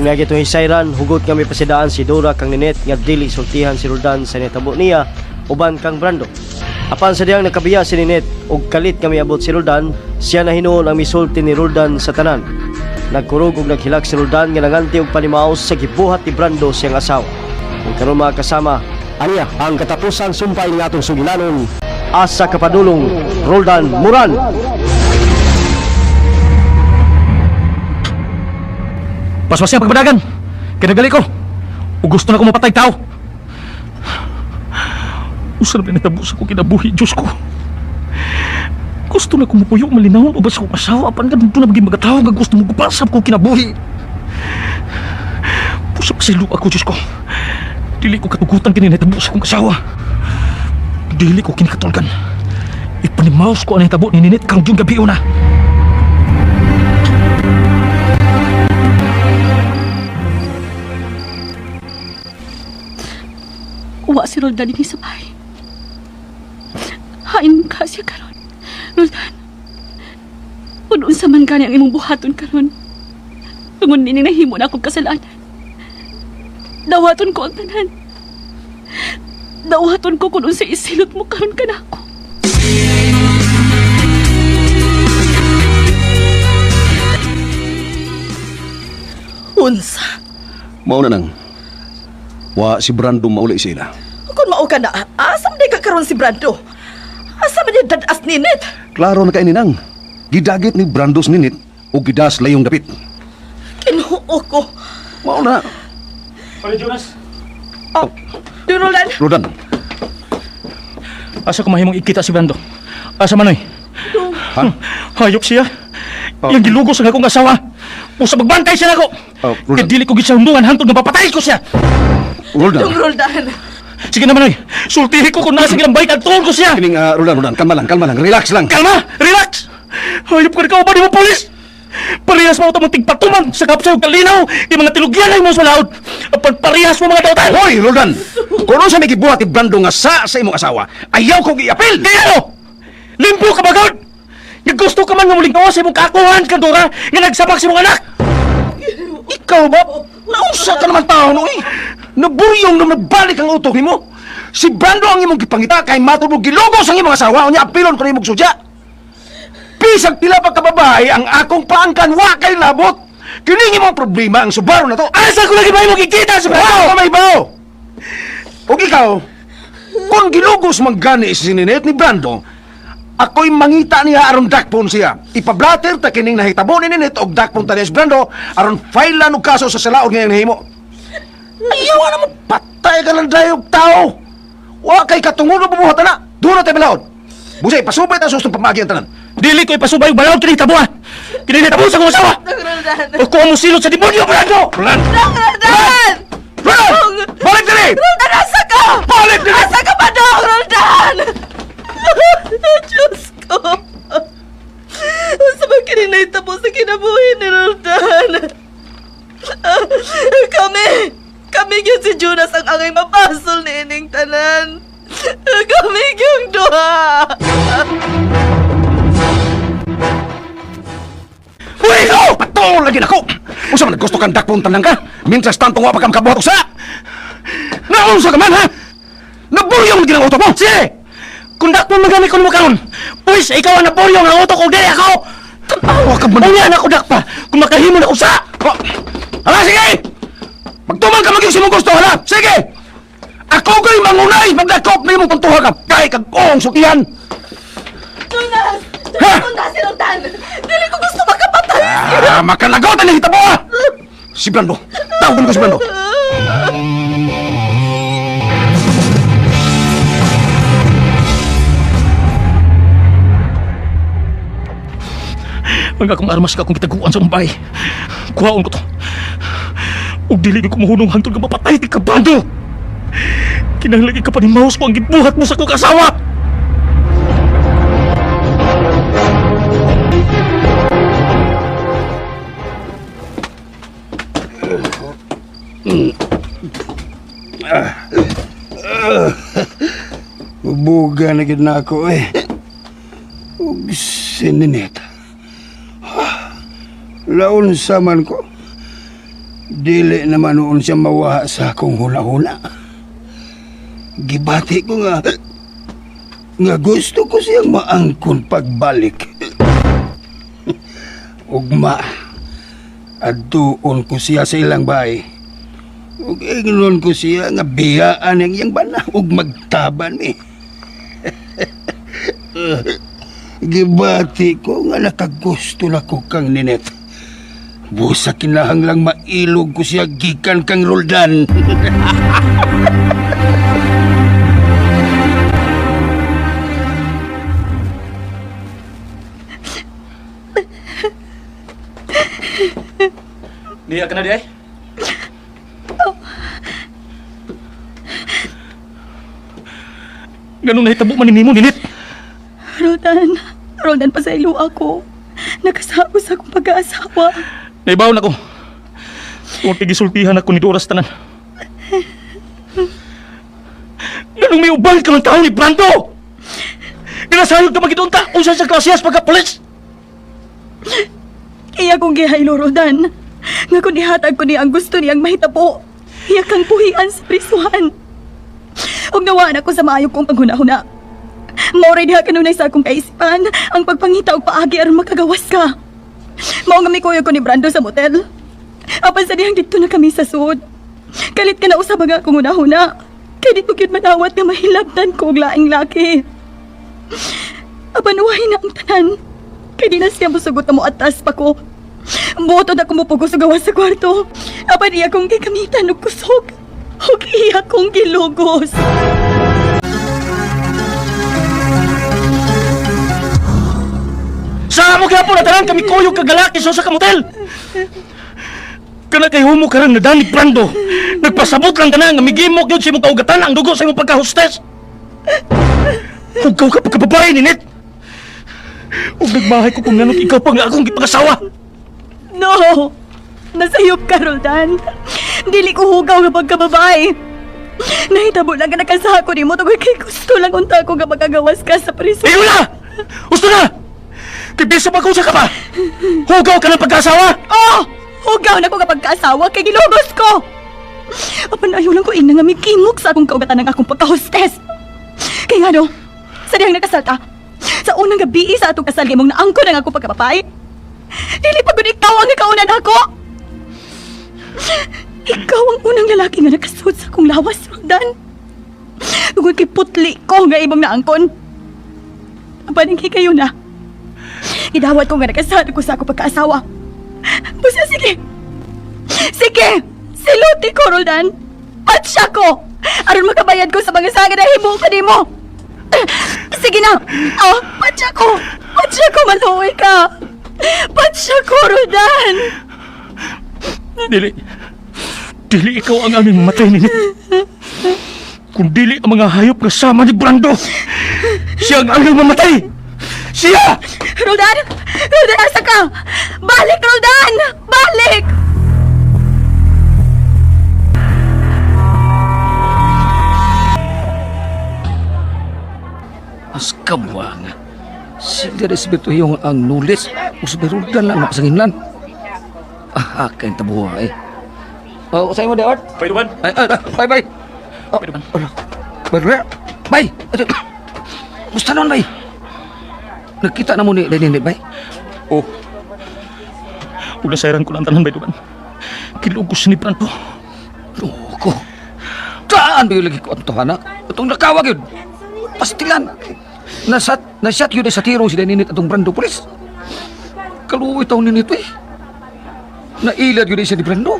Samtang niagi itong hisayran, hugot nga may pasidaan si Dora kang Ninet nga dili sultihan si Roldan sa nitabo niya uban kang Brando. Apan sa diyang nakabiya si Ninet og kalit nga miabot si Roldan, siya na hinuon ang misulti ni Roldan sa tanan. Nagkurog og naghilak si Roldan nga nanganti og panimaos sa gibuhat ni Brando siyang asawa. Ug karon mga kasama, aniya ang katapusang sumpay ng atong sugilanon, Asa Kapadulong, Roldan Moran. Paspas niya pagpadagan. Kinagali ko. O gusto na ko mapatay tao. Usa na pinatabo sa ko kinabuhi, Diyos ko. Gusto na ko mupuyo malinawon o ba sa kong asawa apan ganito na maging mga tao nga gusto mo gupasap ko kinabuhi. Pusap sa ilo ako, Diyos ko. Dili ko katugutan kini nahitabo sa kong asawa. Dili ko kinikatulgan. Ipanimaos ko ang nahitabo ni Ninit karong yung gabi una. Uwa si Roldan ini sa bahay. Hain ka siya karon. Roldan, kung unsa man gani ang imong buhaton karon, tungod nining nahimo na akong kasalanan. Dawaton ko ang tanan. Dawaton ko kung unsa isilot mo karon kanako. Unsa? Mao na nang. Wa si Brando mauli sila. Kung mao ka na, asa man di ka karon si Brando? Asa man niya dadas ninit? Klaro na kay ninang. Gidagit ni Brando sa ninit o gidas layong dapit. Kinuo ko. Mao na. Pare Jonas. Oh, Roland, Rodan, Asa ko mahimong ikita si Brando? Asa manoy? Ha? Hayop siya. Oh. Iyang gilugos ang akong asawa. Usa magbantay siya nako. Oh, Roland. Kaya dili ko gid siya hundungan hantod nga papatay ko siya. Roldan. Dong Roldan. Sige na manoy. Sultihi ko kung nasa gilang bait at ko siya. Kining Roldan, Roldan, kalma lang, relax lang. Kalma, relax. Hayop ka na ba di mo pulis? Parehas mo itong tigpatuman sa kapsay ug kalinaw, yung mga tilugyan ay mo sa laod. Apan parehas mo mga dautan. Hoy, Roldan. Kung sa may gibuhat ni Brando nga sa imong asawa, ayaw kong iapil. Kaya ano? Limpo ka ba, God? Nga gusto ka man nga muling gawa sa imong kakuhan, Kandora, nga nagsabak sa imong anak! Ikaw ba? Nausa ka naman tao no eh. Naburyong na magbalik ang utok nimo. Si Brando ang imong gipangita kay matod mo gilugos ang imong asawa unya apilon ko imong sudya. Bisag pila pa ka babae ang akong paangkan wa kay labot. Kini imong problema ang subaro na to. Asa ko lagi ba imong kikita sa Wa ka may bao. Ug ikaw, kung gilugos man gani si Ninette ni Brando, ako'y mangita niya aron dakpon siya. Ipablater ta kining nahitabo ni Ninette og dakpon ta niya si Brando aron file og kaso sa salaod ngayong nahimo. Ayaw na mo patay ka lang dayog tao. Wa kay katungod mo bubuhat na. Doon na tayo balaod. Busay, pasubay ta sa sustong pamagi ang tanan. Dili ko ipasubay og balaod kini tabo ah. Kini tabo sa akong asawa. Dong Roldan. O ko mo silot sa demonyo, Brando! Roland! Dong Roldan! Roland! Balik diri! Roldan, asa ka? Balik diri! Asa ka ba, Dong Roldan? Diyos ko. Unsa ba kini nahitabo sa kinabuhi ni Roldan? Kami gyud si Jonas ang angay mapasol ni ining tanan. Kami gyud duha. Uy, ikaw! Patol lagi nako! Unsa man gusto kang dakpon tanan ka? Mientras tanto wa pa ka makabuhat og sa! Naunsa ka man ha? Naburyong lagi ang utok mo! Sige! Kung dakpon man gani ko nimo karon, pwes ikaw ang naburyong ang utok og dili ako! Tanawa ka man! Unya na ko dakpa kung makahimo na ko sa! Oh. Hala, sige! Magtuman ka maging simong gusto, hala! Sige! Ako ko'y mangunay! Magdakop na imong tuntuha ka! Kay kag oong sutihan! Jonas! Ha? Jonas, na si Roldan! Dili ko gusto makapatay siya! Ah, makalagot ang hitabo ah! Si Brando! Tawagan ko si Brando! Ang akong armas ka akong gitaguan sa umbay. Kuhaon ko to. Ug dili ko mahunong hangtod nga mapatay ti ka, Brando! Kinahanglan ka pa ni mouse ko ang gibuhat mo sa akong asawa! Buga na gid na ako eh. Ug si Ninette. Laon sa man ko. Dili naman noon siya mawaha sa akong huna-huna. Gibati ko nga nga gusto ko siyang maangkon pagbalik. Ugma, adtuon ko siya sa ilang bahay. Ug ingnon ko siya nga biyaan ang iyang bana ug magtaban mi. Gibati ko nga nakagusto na ko kang Ninet. Busa kinahanglang mailog ko siya gikan kang Roldan. Niya ka na di ay? Ganun nahitabo man nimo, Ninit. Roldan, Roldan, pasaylo ako. Nakasako sa akong pag-aasawa. Naibaw na ko. Kung tigisultihan ako ni Doras tanan. Ganun may ubal ka ng tao ni Brando! Ginasayod ka magidunta! Usa sa klasiyas pagka-pulis! Iya kong gihaylo, Roldan. Nga kung ihatag ko niya ang gusto niyang mahitabo, iya kang puhian sa prisuhan. Ug nawaan ako sa maayo kong panghuna-huna. Mao diha kanunay sa akong kaisipan ang pagpangita og paagi aron makagawas ka. Mao nga mikuyog ko ni Brando sa motel. Apan sa dihang didto na kami sa sud. Kalit ka na usab ang akong hunahuna. Kay di ko gyud manawat nga mahilabtan ko og laing laki. Apan uwahin na ang tanan. Kay di na siya mosugot na moatas pa ko. Buotod ako mopugos og gawas sa kwarto. Apan iya kong gikamitan og kusog. Ug iya kong gilugos. Sa amo gyapon na tanan kami kuyog kagalaki sa usa ka motel. Kana kay humo karon na Danny Brando. Nagpasabot lang kana nga migimok gyud sa imong kaugatan ang dugo sa imong pagka-hostess. Hugaw ka pagkababae, Ninit. Ug nagmahay ko kung nganong ikaw pa nga akong gipangasawa. No! Nasayop ka, Roldan. Dili ko hugaw nga pagkababae. Nahitabo lang ka nakasako nimo tungod kay gusto lang unta ko nga makagawas ka sa prison. Iyo na! Gusto na! Kay bisa pa ka pa! Hugaw ka ng pagkasawa! Oh! Hugaw na ko kapag kaasawa kay gilugos ko! Apan ayaw lang ko ina nga mikimok sa akong kaugatan ng akong pagka-hostess. Kay nga no, sa dihang nakasalta, sa unang gabi sa atong kasal mong naangko ng akong pagkapapay, dili pa gud ikaw ang nakaunan ako! Ikaw ang unang lalaki nga nakasuot sa akong lawas, Roldan. Tungod kay putli ko nga imong naangkon. Apan ang kayo na. Gidawat ko nga nakasal ko sa akong pagkaasawa. Basta sige. Sige! Siluti ko, Roldan! Patsya ko! Aron makabayad ko sa mga saga na himo ka nimo! Sige na! Oh, patsya ko! Patsya ko, maluoy ka! Patsya ko, Roldan! Dili. Dili ikaw ang aming mamatay, Ninit. Kung dili ang mga hayop nga sama ni Brando, siya ang aming mamatay! Siya! Roldan! Roldan, asa ka? Balik, Roldan! Balik! As kabwang. Sila respeto yung ang nulis. Usberuldan lang mapasanginlan. Ah, akin tabuha eh. Oh, sa'yo mo, Deort? Paiduan! Ay, ay, ay, bye, bye. Oh, Paiduan. ala. Bye, bye. Bye. Ito. Musta nun, bay? Nagkita na mo ni Leninit, bay? Oh. Una sayran ko lang tanan, Paiduan. Kilugos ni Brando. Loko. Saan ba yung lagi ko ang tahanak? Itong nakawag yun. Pastilan. Nasat, nasat yun ay sa tiro si Leninit atong Brando Pulis. Kaluoy taon ninito eh. Nailad yun ay siya ni Brando.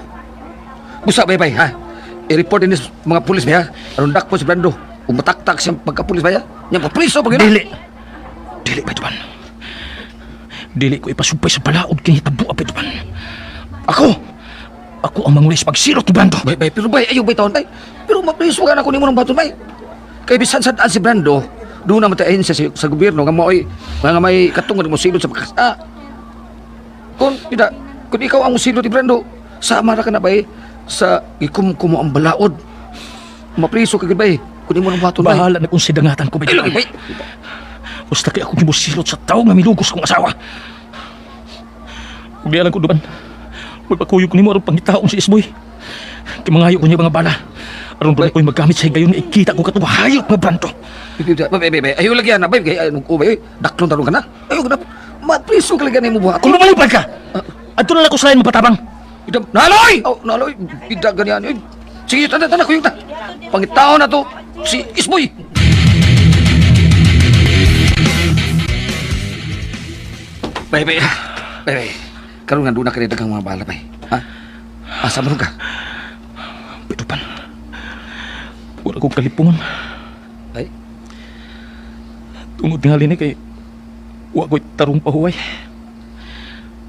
Busa, bay, bay, ha? I-report din sa mga pulis, bay, ha? Anong dakpo si Brando? Umataktak siyang pagkapulis, bay, ha? Niyang papriso, pag yun. Dili. Dili, Paiduan. Dili ko ipasumpay sa balaod kay hitabo, Paiduan. Ako! Ako ang mangulis pagsilot ni Brando. Bay, bay, pero bay, ayaw bay taon, bay. Pero mapriso ka na kunin mo ng baton, bay. Kay bisan sa daan si Brando, doon na matayin siya sa gobyerno nga maoy, nga may katungod mo silot sa pagkasa. Kung, pida, kung ikaw ang musilot ni Brando, sama ra ka na bay sa ikumkumo ang balaod. Mapriso ka gid bay. Kunin mo ng baton, bay. Bahala na kung sidangatan ko, Ay, lagi, Paiduan. bay. Basta kay ako gibusilot sa tao nga milugos kong asawa. Ug di alam ko duman. Magpakuyog ko nimo aron pangitaon si Isboy. Kay mangayo ko niya mga bala. Aron doon ako'y maggamit sa higayon nga ikita ko katong hayop nga Brando. Bay, bay, bay. Ayaw lagi na, bay. Kaya anong kubay, daklon tarong ka na. Ayaw ka na. Mapriso ka lagi na mo buhat. Kung lumalipad ka, adto na lang ko sa lain mapatabang. Idam, naloy! Oh, naloy. Bida ganyan. Eh. Sige, tanda, tanda, kuyog ta. Pangitaon na to, si Isboy. Bay, bay. Bay, bay. Karon nga doon na ka daghang mga bala, bay. Ha? Asa man ka? Pitupan. Wala kong kalipungon. Bay? Tungod nga ni kay wa ko'y tarong pahuway.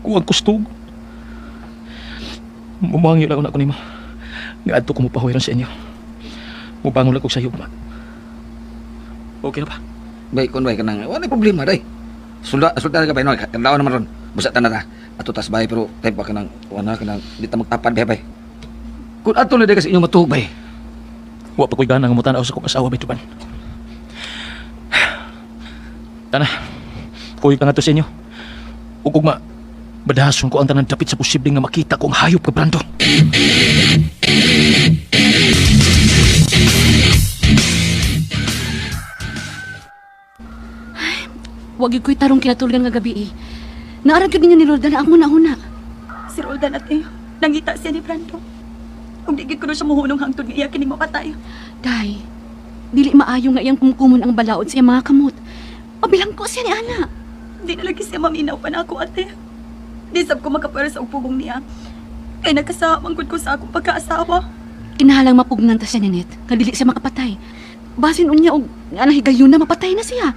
Kuwag kustog. Mumangyo lang ako nimo. Nga adto ko mopahuway ron sa inyo. Mubangon lang ko sa yugma. Okay na ba? Bay, kun bay ka nang, wala problema, day. Sulda, sulda ka bay, no? Kandaon naman ron. Busa ta na ta. Ato tas bay, pero type pa ka nang, wala ka nang, di ta magtapan, bay, bay. Kung ato na day kasi inyong matuog, bay. Wa pa ko'y gana nga mutanaw sa kong asawa, Bituban. Tana, kuy ka nga to sa inyo. Ug ugma, badason ko ang tanan dapit sa posible nga makita ko ang hayop ka Brando. Wag gyud ko'y tarong kinatulgan nga gabi eh. Naarag gyud ninyo ni Roldan ang una-una. Si Roldan ate, nangita siya ni Brando. Kung di gid ko na siya muhunong hangtod nga iya kining mapatay. Day, dili maayo nga iyang kumkumon ang balaod sa iyang mga kamot. Pabilang ko siya ni Ana. Di na lagi siya maminaw pa na ako ate. Di sab ko makapwera sa ugpugong niya. Kay nagkasamang gud ko sa akong pagkaasawa. Kinahalang mapugnan ta siya ni Net, nga dili siya makapatay. Basin unya og nga nahigayon na mapatay na siya.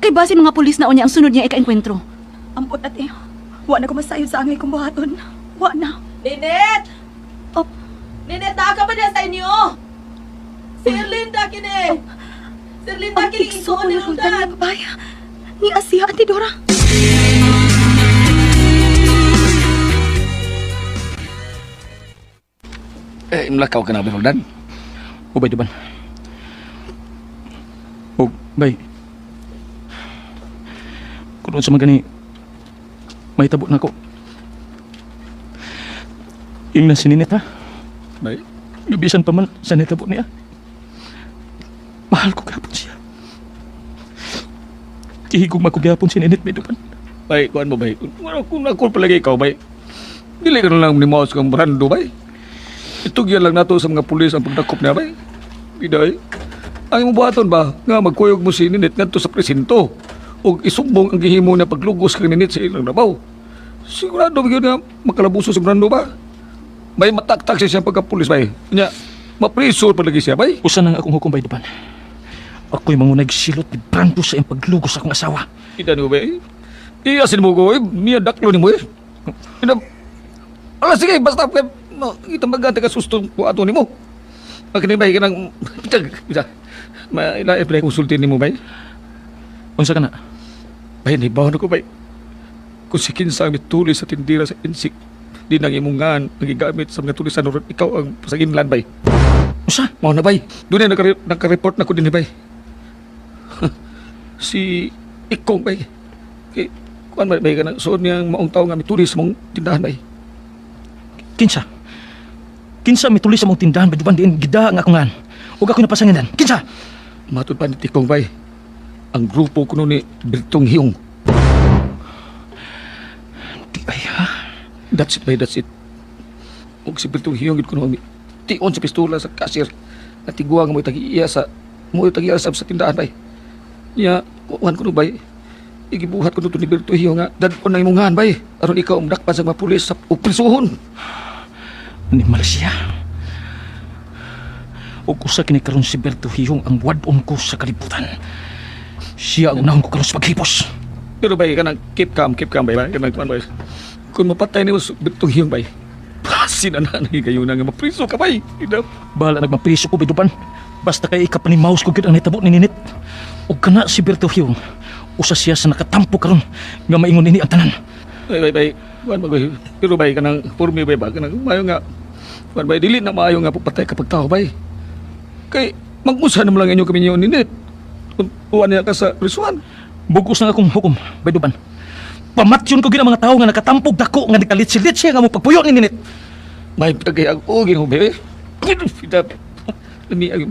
Kay basin mga pulis na unya ang sunod niya ikaengkwentro. Ampot ate, wa na ko masayod sa angay kong buhaton. Wa na. Ninet! Oh. Ninet, naa ka ba niya sa inyo? Sir Linda kini! Sir Linda Ang kini igsoon isuon ni ni Roldan Roldan! nga babae. Ni Asiya, Ate Dora. Eh, imlakaw ka na, bay, Roldan. Ubay, Duban. Og, bay. Kung sa mga gani, may tabo na ko. Ingna si Ninita. Bay? Gabisan pa man sa nitabo niya. Mahal ko gapon siya. Kihigog makugapon si Ninit, bay, Duban. Bay, kuan mo, bay. Kung ako palagi ikaw, bay. Dili ka na lang ni Mouse kang Brando, bay. Itugyan lang nato sa mga pulis ang pagdakop niya, bay. Biday. Ang imong buhaton ba, nga magkuyog mo si Ninit ngadto sa presinto ug isumbong ang gihimo na paglugos kang Ninit sa ilang labaw. Sigurado ba yun nga makalabuso si Brando ba? May mataktak siya siyang pagkapulis, bay. Nya, mapriso palagi siya, bay. Usa nang akong hukom, bay, Duban. Ako'y mangunag silot ni Brando sa iyang paglugos sa akong asawa. Ida ni mo, bay. Iyasin mo ko, eh. Niya daklo ni mo, eh. Ina, ala, sige, basta, kay, no, itambagan, taga susto ko ato ni mo. Ang bay, kanang, bitag, bitag. Ma, ila, eh, konsultin ni mo, bay. Unsa ka na? Bay, naibawan ako, bay. Kung si Kinsa ang mituli sa tindira sa insik, di nang imungan ang gigamit sa mga tulisan, ron, ikaw ang pasaginlan, bay. Unsa? Mao na, bay. Doon na naka-report na ko din, bay. Si Ikong, bay. Kay, kuan bay, bay, kanang suod niyang maong tao nga mituli sa mong tindahan, bay. Kinsa? Kinsa mituli sa mong tindahan, bay, Duban, diin gida ang akong ngan. Ug ako'y napasanginan. Kinsa? Matod pa ni Tikong, bay. Ang grupo kuno ni Bertong Hiyong. Di ay ha? That's it, bay, that's it. Ug si Bertong Hiyong gid kuno ang tion sa pistola sa cashier. Natiguang mo tag-iya sa mo tag-iya sa tindahan, bay. Nya, kuan kuno, bay. Igibuhat kuno to ni Berto Hiyong nga dad-on ang imong ngan, bay. Aron ikaw ang dakpan sa mga pulis sa ug prisuhon. Animal siya. Ug usa kini karon si Berto Hiyong ang wad-on ko sa kalibutan. Siya ang unahon ko karon sa paghipos. Pero bay kanang keep calm, bay, bay. Kanang kuan, bay. Kung mapatay nimo si Berto Hiyong, bay. Pasin na na higayon nga mapriso ka, bay. Ina. Bahala nagmapriso ko, Biduban. Basta kay ikapanimaus ko gyud ang nahitabo ni Ninit. Ug kana si Berto Hiyong, usa siya sa nakatampo karon nga maingon nini ang tanan. Bay, bay, bay. Kuan ba, bay. Pero bay kanang for me, bay ba kanang maayo nga kuan, bay, dili na maayo nga patay kapag tao, bay. Kay mag-usa naman lang inyo kami niyo ninit. Kung tuwan niya ka sa prisuan. Bugos na akong hukom, Bayduban. Pamatyon ko gina mga tao nga nakatampog dako nga nagkalitsi-litsi nga mo pagpuyo ni Ninit. May tagay ako, ginoo, bebe. Pita, lami, ay,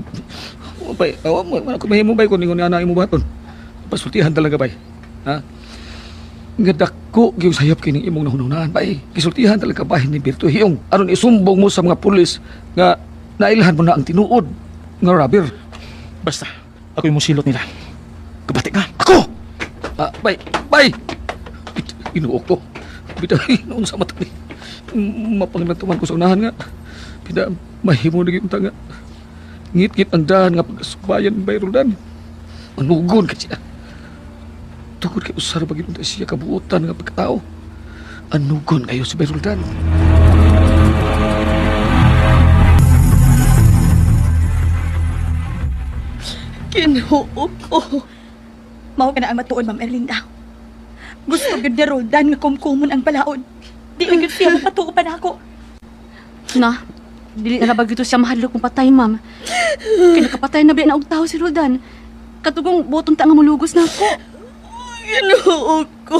bay, awa mo, ako mahimo bay, kung ningon nga na imo baton. Pasultihan talaga, bay. Ha? Nga dako, gyud sayop kining imong nahunahunaan, bay. Gisultihan talaga, bay, ni Berto Hiyong. Aron isumbong mo sa mga pulis nga nailhan mo na ang tinuod nga robber. Basta, ako'y musilot nila. Kabati ka, ako! Ah, bay, bay! Ginoo ko. Bida, noon sa mata ni. Mapangnatuman ko sa unahan nga. Bida, mahimo na gyud nga. Ngit-ngit ang dahan nga pagkasubayan bay Roldan. Manugon ka siya. Tungod kay usar ba gyud siya kabuotan nga pagkatao. Anugon kayo si Bay Roldan. Ginoo ko. Mao ka na ang matuod, Ma'am Erlinda. Gusto gyud ni Roldan nga kumkumon ang balaod. Di lang gyud siya mapatuo pa nako. Na, dili na ba gyud siya mahadlok kung patay, ma'am. Kay nakapatay na biya na og tawo si Roldan. Katugong botong ta nga mulugos na ako. Ginoo ko.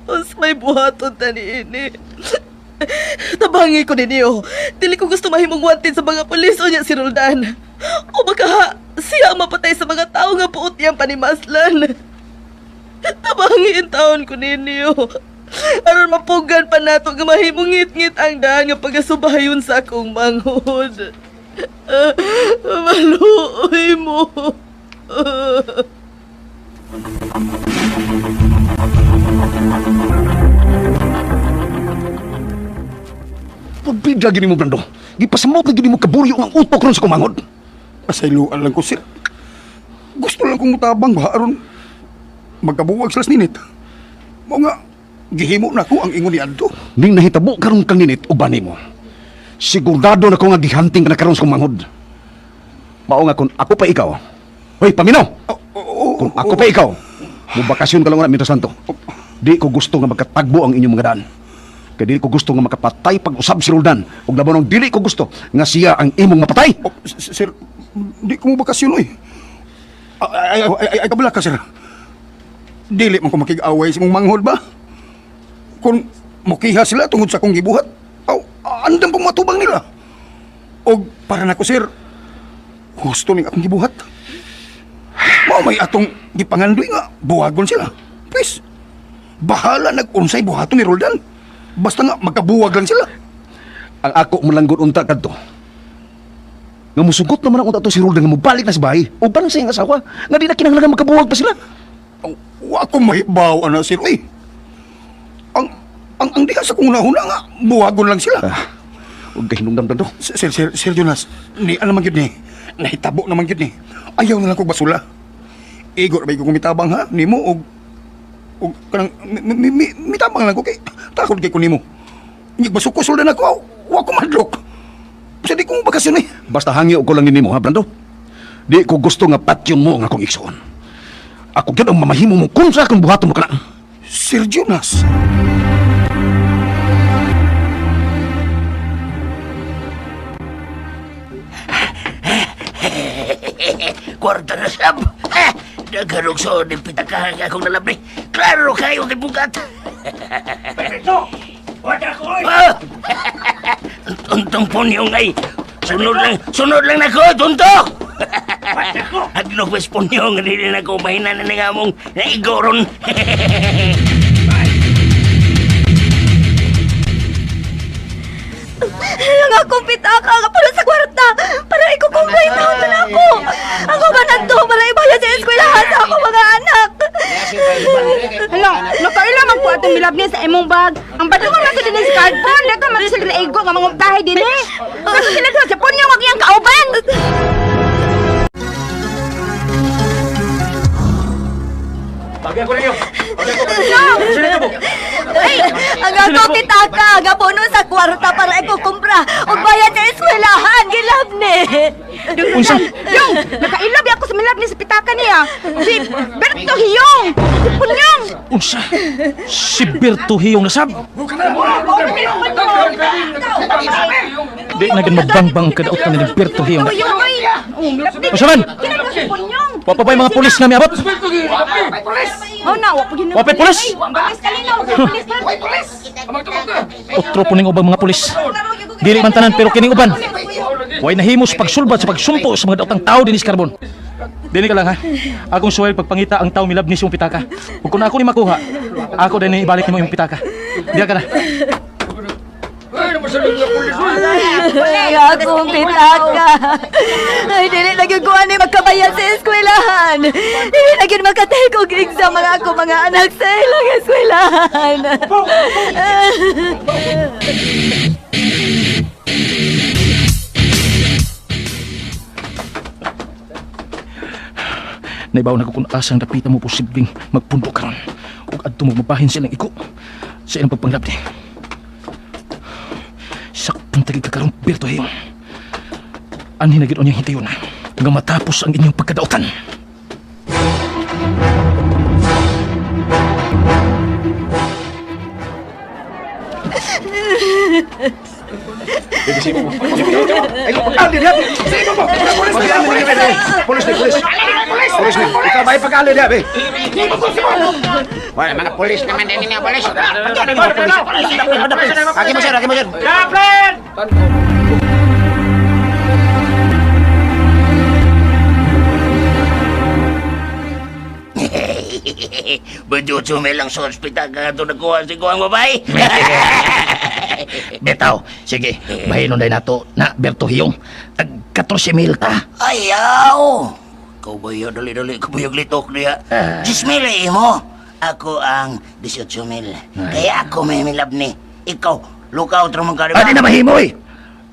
Mas may buhaton ta niini. Tabangi ko ninyo. Dili ko gusto mahimong wanted sa mga pulis o niya si Roldan. O baka siya ang mapatay sa mga tao nga puot niyang panimaslan. Tabangi in taon ko ninyo. Aron mapugan pa nato nga mahimong ngit-ngit ang daan nga pagasubayon sa akong manghod. Maluoy mo. Pagbida gini mo, Brando. Gipasamot na gini mo kaburyo ang utok ron sa kumangod. Pasayloan lang ko, sir. Gusto lang kong mutabang ba aron magkabuwag sila sa Ninit. Mao nga, gihimo na ko ang ingon ni Adto. Ning nahitabo karon kang Ninit uban nimo. Sigurado na ko nga gihanting ka na karon sa kumangod. Mao nga kung ako pa ikaw. Hoy, paminaw! Kung ako pa ikaw, mubakasyon ka lang na mientras tanto. Di ko gusto nga magkatagbo ang inyong mga daan. Kay dili ko gusto nga makapatay pag-usab si Roldan. Ug labaw nang dili ko gusto nga siya ang imong mapatay. Oh, sir, di ko mo bakasyon, oy. Ay, ay, ay, ay, kabala ka, sir. Dili man ko makig-away sa imong manghod ba? Kung mukiha sila tungod sa akong gibuhat, aw, andam pong matubang nila. Og para nako, sir, husto ning akong gibuhat. Mao may atong gipangandoy nga, buhagon sila. Please, bahala nag-unsay buhaton ni Roldan. Basta nga magkabuwag lang sila. Ang ako malanggon unta kadto. Nga musugot naman ang unta to si Roldan nga mobalik na sa bahay. Uban sa iyang asawa nga di na kinahanglan nga magkabuwag pa sila. Aw, wa ko mahibaw ana sir oy. Ang diha sa kong una nga buwagon lang sila. Ah, ug kahinungdam to. Sir sir Sir Jonas, ni ano man gyud ni. Nahitabo naman gyud ni. Ayaw na lang kog basula. Igor ba ko mitabang ha nimo og og kanang mitabang lang ko kay takot kay ko nimo. Basuko suldan ako, wa ko madlok. Sa di ko bakasyon eh. Basta hangyo ko lang nimo ha, Brando. Di ko gusto nga patyon mo ang akong igsoon. Ako gyud ang mamahimo mo kung sa akong buhaton mo kana. Sir Jonas. Kwarta na sab. Nagharog sa ni pitaka akong nalabri. Klaro kayo kay bugat. Perfecto. Wala ko. Tuntong po niyong ay. Sunod lang nako, tuntok. Aglopes po niyong dili na ko mahina na nga mong naigoron. Ang akong pitaka nga para sa kwarta para ikukumpay taon na ako. Ako ba nanto para ibayad sa eskwelahan sa akong mga anak. Hala, nakaila man po atong milab niya sa imong bag. Ang badungan man sa dinhi sa cardboard, dito man sila naigo nga mga tahi dinhi. Kasi sila sa punyo wag iyang kauban. Bagay ko ninyo. Ay, ang akong pitaka nga puno sa kwarta para ikukumpra og bayad sa eskwelahan gilab ni. Unsa? Yung, nakaila ako sa milab niya sa pitaka niya. Si Berto Hiyong, si Punyong. Unsa? Si Berto Hiyong nasab. Di na gid magbangbang kadaot ni Berto Hiyong. Hiyong, oy. Unsa man? Kinala si Punyong. Wa pa ba'y mga pulis nga miabot? Mao na, wa pud Wa pa'y pulis! Pulis kalinaw, pulis. Way pulis. Amang tubag ka. Otro po ning ubang mga pulis. Dili man tanan pero kining uban. Way nahimos pagsulbad sa pagsumpo sa mga daotang tao dinis Carbon. Dili ka lang ha. Akong suwel pagpangita ang tao milabnis yung pitaka. Ug kung ako ni makuha, ako din ni ibalik nimo yung pitaka. Diya ka na. Ay, akong pitaka. Ay, dili na gyud ko ani makabayad sa eskwelahan. Dili na gyud makatake og exam mga ako mga anak sa ilang eskwelahan. Naibaw na ko kung asang dapita mo posibleng magpundo karon ug adto mo mabahin silang iko sa ilang pagpanglabni. Sakpong tagig ka karon Berto Hiyong. Anhin na gid unyang hintayon nga matapos ang inyong pagkadaotan. Ay, pag-ali niya! Pag-ali niya, Pulis ni, pulis! Pulis ni! Ikaw ba pag-ali niya, be? Wala, mga pulis naman din niya, pulis. Aki mo, sir, aki mo, sir. Baduto may lang sa ospital ka ito nagkuha si kuwang babae. Bitaw, sige, bahinon day nato na Berto Hiyong. Tag 14,000 ta. Ayaw! Ikaw ba yun? Dali-dali, kabuyag litok niya. 10,000 eh mo. Ako ang 18,000. Kaya ako may milabni. Ikaw, lookout ramang ka, di ba? Adi na mahimo eh.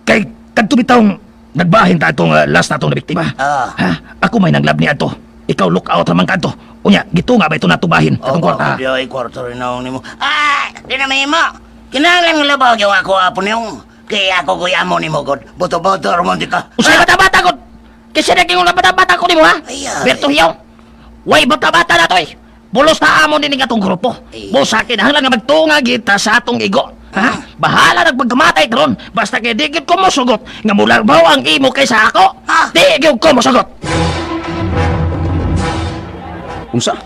Kay kadto bitawng nagbahin ta atong last natong na biktima. Ah. Ha? Ako may naglabni ato. Ikaw lookout ramang kadto. Unya, gito nga ba ito natubahin atong kwarta? Di ay kwarto rin ako nimo. Ah, di na mahimo. Kinahanglan nga labaw yung ako apo niyong. Kaya ako kuya mo ni mo, God. Boto-boto, ramon di ka. Usay bata-bata ko. Kasi naging ulang bata-bata ko nimo ha. Ay, ay. Berto Hiyong. Way bata-bata na to eh. Bulos na amo din atong grupo. Busa kinahanglan nga magtunga kita sa atong igo. Ha? Bahala nagpagkamatay karon. Basta kay di gyud ko mosugot nga mularbaw ang imo kaysa ako. Ha? Di gyud ko mosugot. Unsa?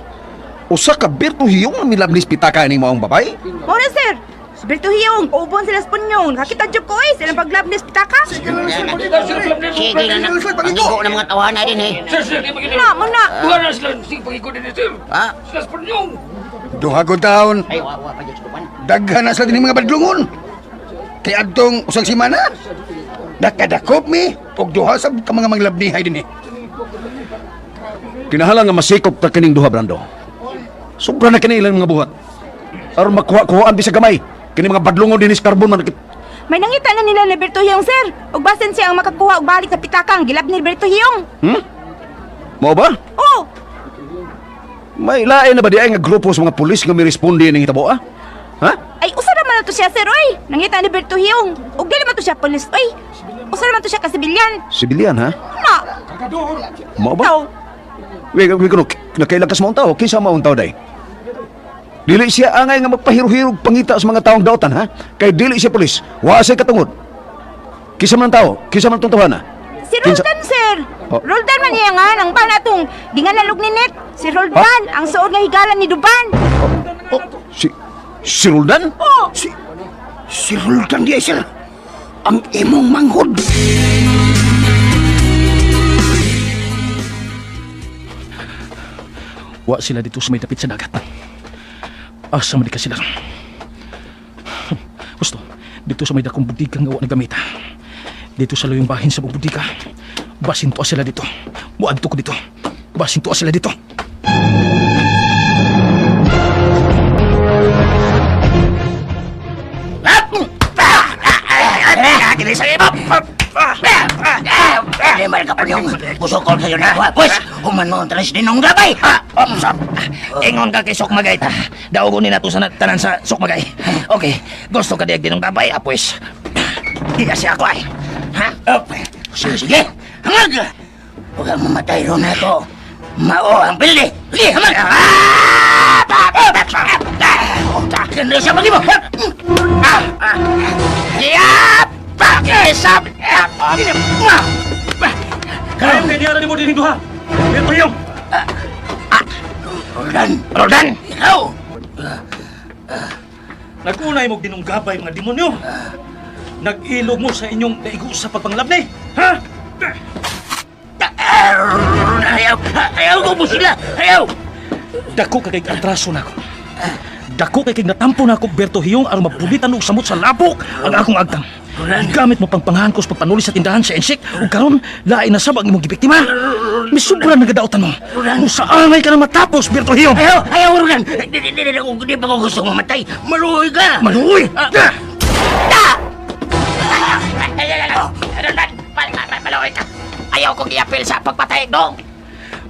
Usa ka Berto Hiyong ang milabnis pitaka ni maong babay? Mao na sir. Si Berto Hiyong, kaubon sila sa punyong. Nakita jud ko eh, silang paglabnis pitaka. Sige na na. Ang igo ng mga tawana din eh. Sir, sir, di pag-ikot. Na, mo na. Buha na sila. Sige, pag-ikot din, sir. Ha? Sila sa punyong. Duha ko taon. Ay, wa, wa pa dyan sa dupan. Daghan na sila din mga badlungon. Kay adtong usang simana. Nakadakop mi og duha sa ka mga manglabnihay dinhi. Kinahalan nga masikop ta kining duha, Brando. Sobra na kini ilang mga buhat. Aron makuha-kuhaan bisag gamay. Kini mga badlungon dinis Carbon man. May nangita na nila ni Berto Hiyong, sir. Ug basin siya ang makakuha og balik sa pitakang gilab ni Berto Hiyong. Hmm? Mao ba? Oh, May lain na ba di ay nga grupo sa mga pulis nga miresponde ning hitabo, ah? Ha? ay usa ra man na to siya, sir, oy. Nangita ni Berto Hiyong. Ug dili man to siya pulis, oy. Usa ra man to siya ka sibilyan. Sibilyan, ha? Na. Mao ba? Taw. Wait, wait, kuno, nakailang kas maong tao, kinsa maong tao day? Dili siya angay nga magpahiro-hiro pangita sa mga taong daotan, ha? Kay dili siya pulis, wa siya katungod. Kinsa man ang tao, kinsa man itong tawhana? Si Roldan, sir. Oh. Roldan man niya nga, ang bana atong gingalalog ni Net. Si Roldan, ang suod nga higalan ni Duban. Oh, si Roldan? Oh. Si Roldan di ay, sir. Ang imong manghod. Wa sila dito sa may dapit sa dagat. Asa man di ka sila. Gusto, dito sa may dakong budiga nga wa nagamita. Dito sa luyong bahin sa buong budiga. Basin tuwa sila dito. Muadto ko dito. Basin tuwa sila dito. Kini sa imo. Di man ka punyong. Busokol sa'yo na. Pwes, humanon talis din ng gabay. Sap. Ingon ka kay Sukmagay ta. Daugon ni nato sa tanan sa Sukmagay. Okay, gusto ka diag dinong gabay, ah, pues. Iya siya ako ay. Ha? Sige, sige. Hangag! Huwag kang mamatay ron ako. Mao ang pildi. Sige, hangag! Kini siya magimo. Yap! Pakisap! Kaya kay diara nimo dinhi duha. Berto Hiyong. Roldan! Roldan! Ikaw! Nag-unay mo dinunggabay mga demonyo. Nag-ilog mo sa inyong naigo sa pagpanglabni. Ha? Ayaw! Ayaw ko mo sila! Ayaw! Dako ka kay atraso nako. Dako kay kay natampo nako Berto Hiyong aron mabulitan og samot sa labok ang akong agtang. Gamit mo pang panghangkos pagpanuli sa tindahan sa Ensik ug karon lain na sab ang imong gibiktima. Misubra na gadautan mo. Kung sa angay ka na matapos Berto Hiyong. Ayaw! Ayaw, Roldan! Di, di, di, di, di pa ko gusto mamatay! Maluoy ka! Maluoy! Roldan! Maluoy ka! Ayaw kong iapil sa pagpatay, dong!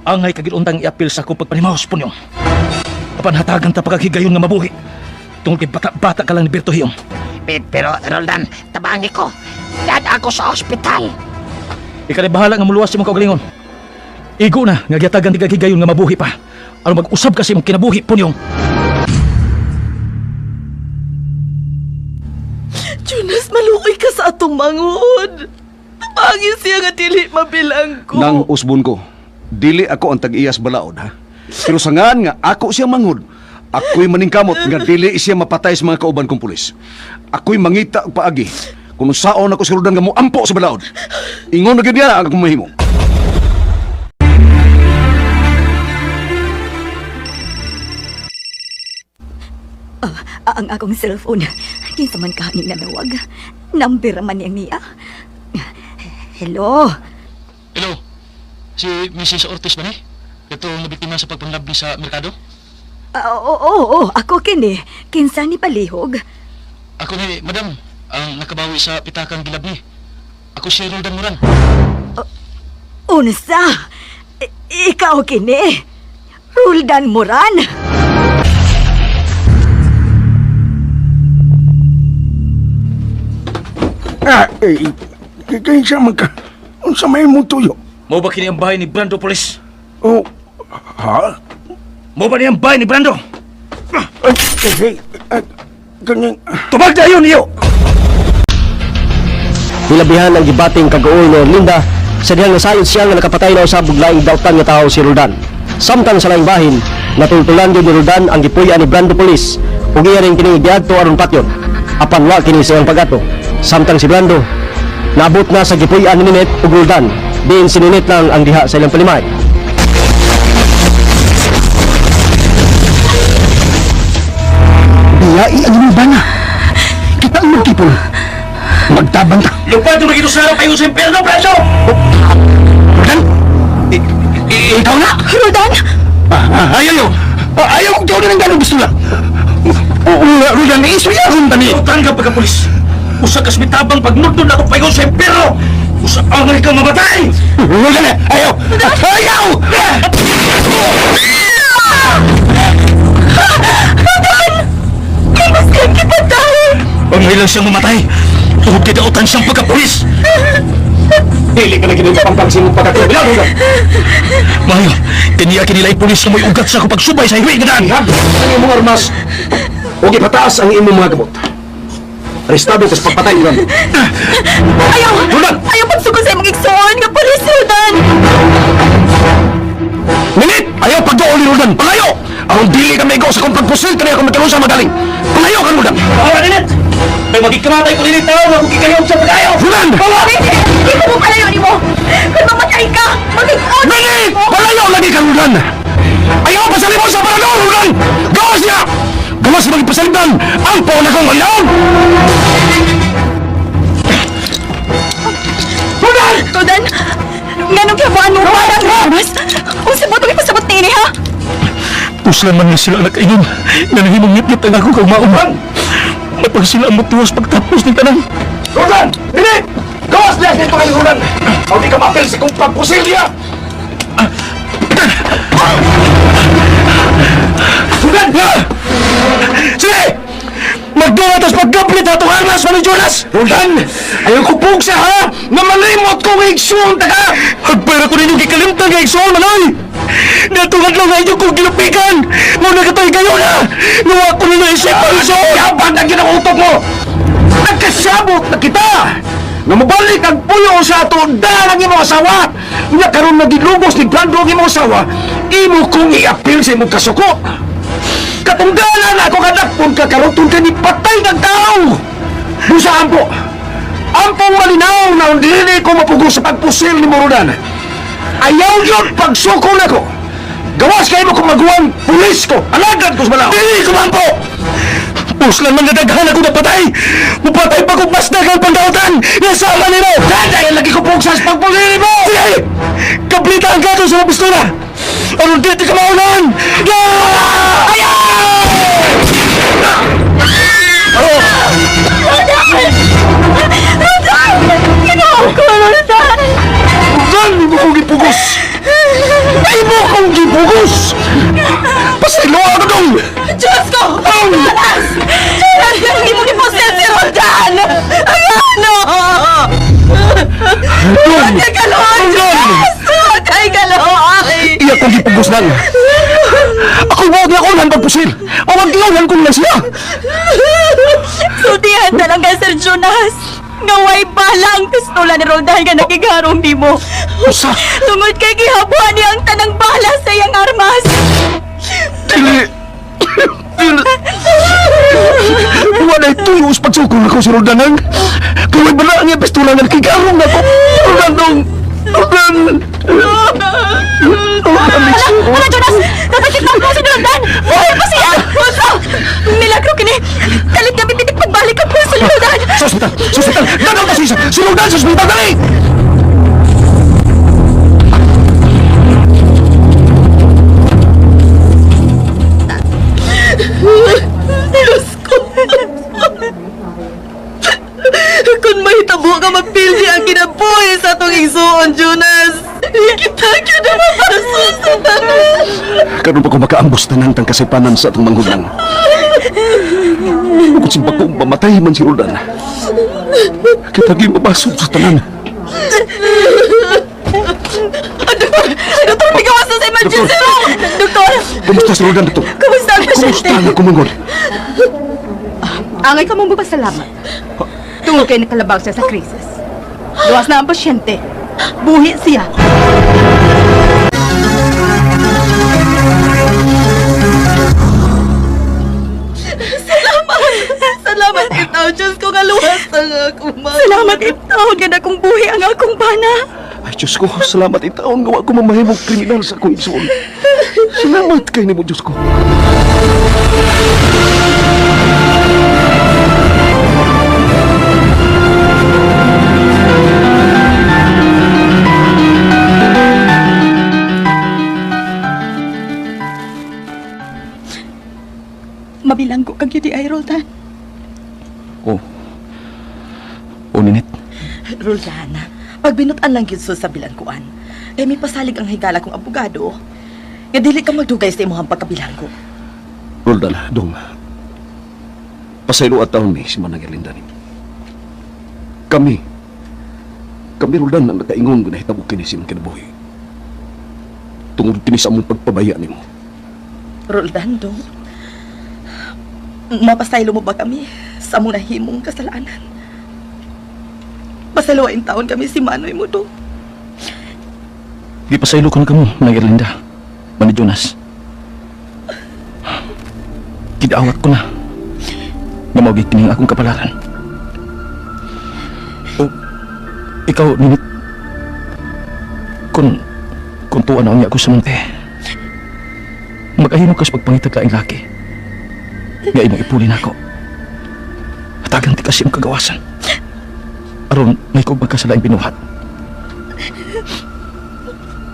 Angay kagil-untang iapil sa akong pagpanimaos punyo. Apan hatagan ta pagkaghigayon nga mabuhi. Tungod kay bata-bata ka lang ni Berto Hiyong. Pero, Roldan, tabangi ko. Dad ako sa ospital. Ikaw na bahala nga muluwas sa imong kaugalingon. Igo na nga gihatagan ti kaghigayon nga mabuhi pa. Aron mag-usab ka sa imong kinabuhi punyong. Jonas, maluoy ka sa atong manghod. Tabangin siya nga dili mabilang ko. Nang usbon ko, dili ako ang tag-iyas balaod ha. Pero sa ngan nga ako siya manghod, ako'y maningkamot nga dili siya mapatay sa mga kauban kong pulis. Ako'y mangita og paagi kung saon ako si Roldan nga moampo sa balaod. Ingon na gyud niya ang akong mahimo. Ang akong cellphone. Kinsa man ka ni nanawag. Number man niyang niya. Hello? Hello. Si Mrs. Ortiz ba ni? Ito nabiktima sa pagpanglabni sa merkado? Oo, oo, oo, ako kini. Kinsa ni palihog? Ako ni, madam, ang nakabawi sa pitakang gilabni. Ako si Roldan Moran. Unsa? Ikaw kini? Roldan Moran? Ah, eh, kinsa man ka? Unsa may imong tuyo? Mo ba kini ang bahay ni Brando Police? Oh, ha? Mo ba ni ang bahay ni Brando? Ay, eh, eh, ganyan. Tubag na yun niyo! Nilabihan ang gibating kag-uol ni Erlinda sa dihang nasayod siya nga nakapatay na usab og laing dautan nga tawo si Roldan. Samtang sa laing bahin, natultulan gyud ni Roldan ang gipuy-an ni Brando Police ug iya ring kini giadto aron patyon. Apan wa kini sa iyang pag-adto. Samtang si Brando naabot na sa gipuy-an ni Ninet ug Roldan. Diin si Ninet lang ang diha sa ilang palimay. Biyai ang imong bana. Kita ang magtipon. Magtabang ta. Lupad yung nagito sa harap kayo sa impyerno, Brando! Roldan! Ikaw na! Roldan? Ayaw yo! Ayaw kong tawag ng ganong gusto na! Roldan, iisuyaron ta ni! Utan ka pagka-pulis! Usa kas mitabang pagnudod ako payo sa impyerno! Usa angay ka mamatay! Roldan, ayaw! Ayaw! Kimaskan kita dahil! Angay lang siyang mamatay! Tungod kay dautan siyang pagka-pulis! Dili ka na ginagpangpang sa imong pagkakriminal, Roldan. Mayo, kaniya kinilay pulis na mo'y ugat sa akong pagsubay sa hiwi nga daan! Ihag ang imong armas o ipataas ang imong mga gamot. Arestado ka sa pagpatay, Roldan. Ayaw! Roldan! Ayaw pagsugod sa imong igsoon nga pulis, Roldan! Minit! Ayaw pagduol ni Roldan! Palayo! Aron dili ka maigo sa kong pagpusil kaniya kung magkaroon sa magaling! Palayo ka, Roldan! Bawa, Ninet! May magikamatay ko ninit tao, magkikayog sa pag-ayo! Roldan! Bawa! Hindi ko mo palayo nimo! Kung mamatay ka, mag-igsoon! Minit! Palayo lagi ka, Roldan! Ayaw pasalibon sa parador, Roldan! Gawas niya! Gawas sa magpasalibdan! Ang pauna kong ngayon! Roldan! Roldan! Nganong kiyabuan mo parang armas? Unsa ba itong ipasabot nini, ha? Puslan man nga sila nakaingon nga nahimong ngipngip ang akong kaugmaon. Mapag sila ang matuwas pagtapos ng tanan. Roldan! Minit! Gawas niya dito kay Roldan! Hindi ka mapil sa kong pagpusil niya! Roldan! Sige! Magduwa tas pagkaplit atong armas man ni Jonas! Roldan! Ayaw ko pugsa ha! Nga malimot kong igsuon ta ka! Agpera ko ninyo gikalimtan nga igsuon manoy! Natungad lang nga inyo kong gilupikan! Muna katoy kayo na! Nawa ko ninyo isip ang igsuon! Yabang na ang utok mo! Nagkasabot na kita! Nga mabalik ang puyo sa ato daan ang imong asawa! Nga karon na gilugos ni Brando ang imong asawa, Imo kong i-appeal sa imong kasuko. Katungdalan ako kadakpon ka karon tungod kay nipatay ng tao. Busa ampo. Ampong malinaw na dili ko mapugos sa pagpusil ni Morodan. Ayaw yun pagsuko nako. Gawas kayo mo kung maguwang pulis ko. Alagad ko sa balaw. Dili ko mampo! Puslan man nadaghan ako napatay! Mupatay pa kong mas daghang pangdautan! Nasama nimo! Daday lagi ko pugsas pagpusil mo! Sige! Kaplita ang gato sa mga pistola! Aron di ka maulan! Ayaw! Roldan! Ginoo ko, Roldan! Roldan, imo kong gipugos! Imo kong gipugos! Pasaylo ako dong! Diyos ko! Jonas! Jonas! Hindi mo giposel si Roldan! Ang ano? Dong! Kay kaloy! Diyos! Kay kaloy! Iya kong gipugos lang. Ako wag nga ko lang pagpusil. O wag giulan ko lang siya. Sultihan na lang kay Sir Jonas. Nga way bala ang pistola ni Roldan nga nagigarong nimo. Usa! Tungod kay gihabuan niya ang tanang bala sa iyang armas. Dili! Dili! Walay tuyo sa pagsukol ako si Roldan ang. Kaway bala ang iyang pistola nga nakigarong na ako. Roldan dong! Roldan! Roldan! Hala, Jonas! Dapat kitang po si Roldan! Buhay pa siya! Puso! Milagro kini! Kalit nga bibitik pagbalik ang puso ni Roldan! Sa ospital! Sa ospital! Danaw na siya! Si Roldan sa ospital! Dali! Diyos ko! Kung mahitabo ka mapildi ang kinabuhi sa atong igsuon, Jonas! Kita ka na mabaso sa tanan! Karon pa ko makaambos tanan tang kasipanan sa atong manghudang. Bukod sa bakong mamatay man si Roldan. Kita gyud mabasog sa tanan. Doktor! Doktor, bigawas na sa emergency room! Doktor! Kumusta si Roldan, doktor? Kumusta ang pasyente? Kumusta ang kumangod? Angay ka mong magpasalamat. Tungod kay nakalabag siya sa krisis. Luwas na ang pasyente. Buhi siya. Salamat! Salamat itaw! Diyos ko, kaluwas na nga ako, ma. Salamat itaon nga nakong buhi ang akong bana. Ay, Diyos ko, salamat itaon nga wa ko mamahimong kriminal sa akong igsoon. Salamat kay nimo, Diyos ko. Mabilanggo kag yun di ay, Roldan. Oh. Oh, Ninit. Roldan, pagbinutan lang yun sa bilangguan. Kay may pasalig ang higala kong abogado. Nga dili ka magdugay sa imuhang pagkabilanggo. Roldan, dong. Pasaylo at taon ni si Manang Erlinda ni. Kami, kami Roldan ang nakaingon nga nahitabo kini sa imong kinabuhi. Tungod kini sa among pagpabaya nimo. Roldan, dong. Mapasaylo mo ba kami sa among nahimong kasalanan? Pasayloain taon kami si Manoy mo, dong. Gipasaylo ko na kamo, Manang Erlinda. Mani Jonas. Gidawat ko na. Nga mao gid kini ang akong kapalaran. O, ikaw, Ninit. Kung tuwa na unya ko sa munti, mag-ahimo ka sa pagpangitag laing laki. Nga imong ipuli nako. Hatagan ti kasi imong kagawasan. Aron, may kog magkasalaing binuhat.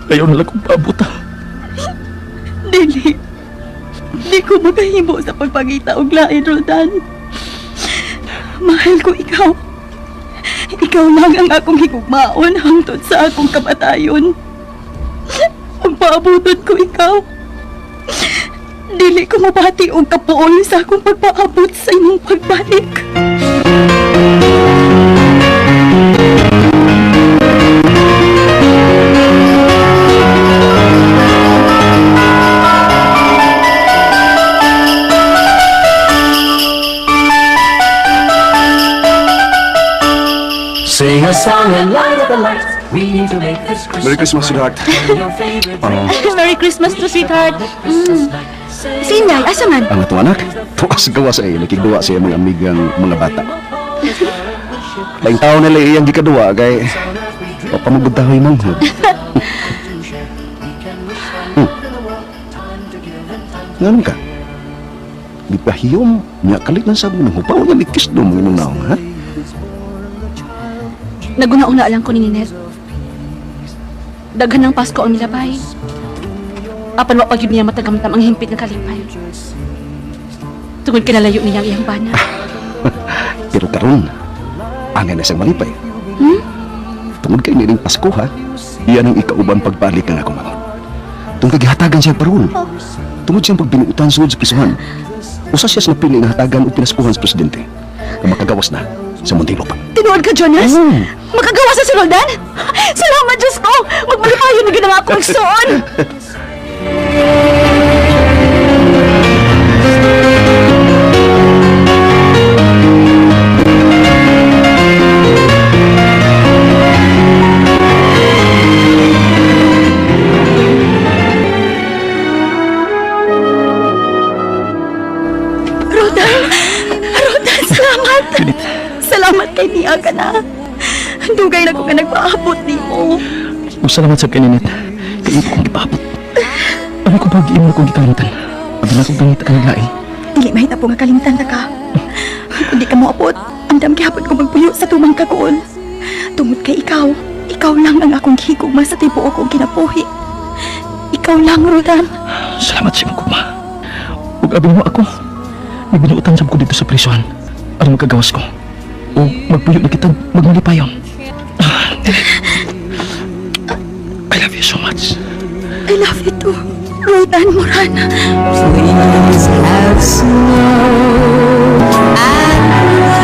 Ayaw na lang kong paabuta. Dili. Di ko makahimo sa pagpangita og lain, Roldan. Mahal ko ikaw. Ikaw lang ang akong higugmaon hangtod sa akong kamatayon. Ang paabuton ko ikaw. Dili ko mabati og kapuol sa akong pagpaabot sa imong pagbalik. Sing a song and light up the lights. Merry Christmas, sweetheart. Merry Christmas to sweetheart. Si Inday, asa man? Ang atong anak, tuas gawa sa iyo, nakigduwa sa iyang mga amigang mga bata. Laing tao nila iyang gikaduwa kay papamugod tayo manghod. Nganon ka? Gipahiyom, niya kalit lang sa ng hupaw niya mikis do mga imong naong, ha? Naguna-una lang ko ni Ninette. Daghan ng Pasko ang nilabay. Apan wa pa gyud niya matagamtam ang himpit nga kalipay. Tungod kinalayo niya ang iyang bana. Pero karon, angay na siyang malipay. Tungod kay niring Pasko, ha? Iyan ang ikauban pagbalik ng akong manghod. Tungod kay gihatagan siya parol. Tungod siyang pagbinuutan sugod sa prisuhan. Usa siya sa napili nga hatagan o pinaskuhan sa presidente. Na makagawas na sa Muntinlupa. Tinuod ka, Jonas? Makagawa sa si Roldan? Salamat, Diyos ko! Magmalipayon na ginawa akong igsoon! Roldan! Roldan, salamat! Salamat kay niya ka na. Dugay na ko nga nagpaabot nimo. Ug salamat sa kay Ninette. Kay imo kong gipaabot. Ano ko pag imo kong gikalimtan? Abi na kong pangita ka naglain. Dili mahitabo nga kalimtan ta ka. Kung di ka moabot, andam gihapon ko magpuyo sa tumang kaguol. Tungod kay ikaw, ikaw lang ang akong gihigugma sa tibuok kong kinabuhi. Ikaw lang, Roldan. Salamat sa imong gugma. Ug abi mo ako. Nagbinuutan sab ko dito sa prisuhan. Aron magkagawas ko. O magpuyo na kita magmalipayon. Ah, I love you so much. I love you too, Roldan Moran. Please have snow at present.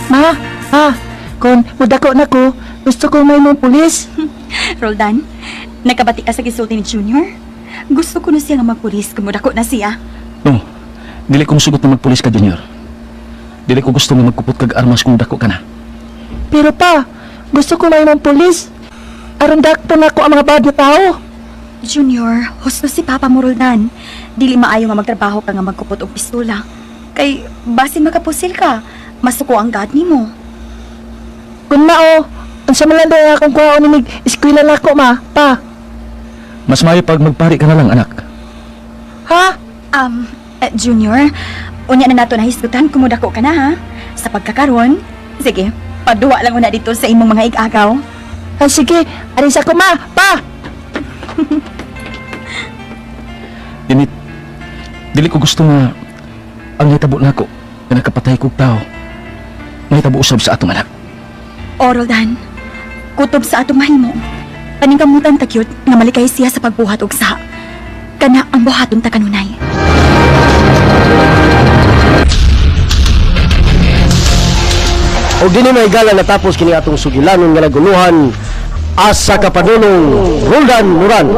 Ma, ha, kung mudako na ko, gusto ko may mong pulis. Roldan, nakabati ka sa gisulti ni Junior? Gusto ko na siya nga magpulis kung mudako na siya. No, dili ko musugot na magpulis ka, Junior. Dili ko gusto nga magkupot kag armas kung dako ka na. Pero pa, gusto ko may mong pulis. Aron dakpo na ko ang mga bad na tao. Junior, husto si Papa mo, Roldan. Dili maayo nga magtrabaho ka nga magkupot og pistola. Kay basin makapusil ka, masuko ang God nimo. Kung mao, unsa man lang daw akong kuhaon ni mig eskwela nako ma, pa. Mas maayo pag magpari ka na lang, anak. Ha? Junior, unya na nato nahisgutan kung mudako ka na ha. Sa pagkakaron, sige, pagduwa lang una dito sa imong mga igagaw. Ah, sige, arin sa ko ma, pa. Dinit, dili ko gusto nga ang nahitabo nako nga nakapatay kog tao. Mahitabo usab sa atong anak. O, Roldan, kutob sa atong mahimo. Paningkamutan ta cute nga malikay siya sa pagbuhat og sa. Kana ang buhaton ta kanunay. Og dinhi may gala natapos kini atong sugilanon nga naguluhan asa ka padulong Roldan Moran.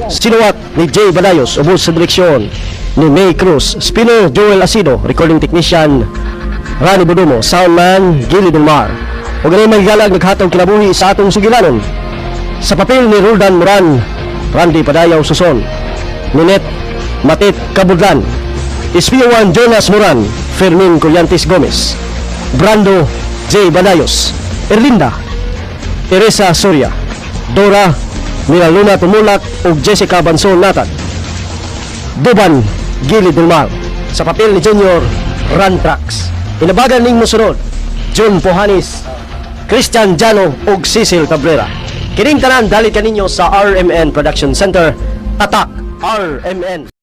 Sinuwat ni Jay Badayos, ubos sa direksyon ni May Cruz, Spinner Joel Asido, recording technician Rani Budumo, soundman Gilly Del Mar. Ug ganay may galag naghatag kinabuhi sa atong sugilanon. Sa papel ni Roldan Moran, Randy Padayaw Suson, Ninet Matit Kabudlan, SPO1 Jonas Moran, Fermin Collantes Gomez, Brando J. Badayos, Erlinda, Teresa Soria, Dora, Miraluna Tumulak ug Jessica Banson Nathan. Duban, Gili Del Mar. Sa papel ni Junior, Rantrax. Inabagan ning mosunod, Jun Pohanis, Christian Jano ug Cecil Cabrera. Kining tanan dalit kaninyo sa RMN Production Center. Tatak RMN.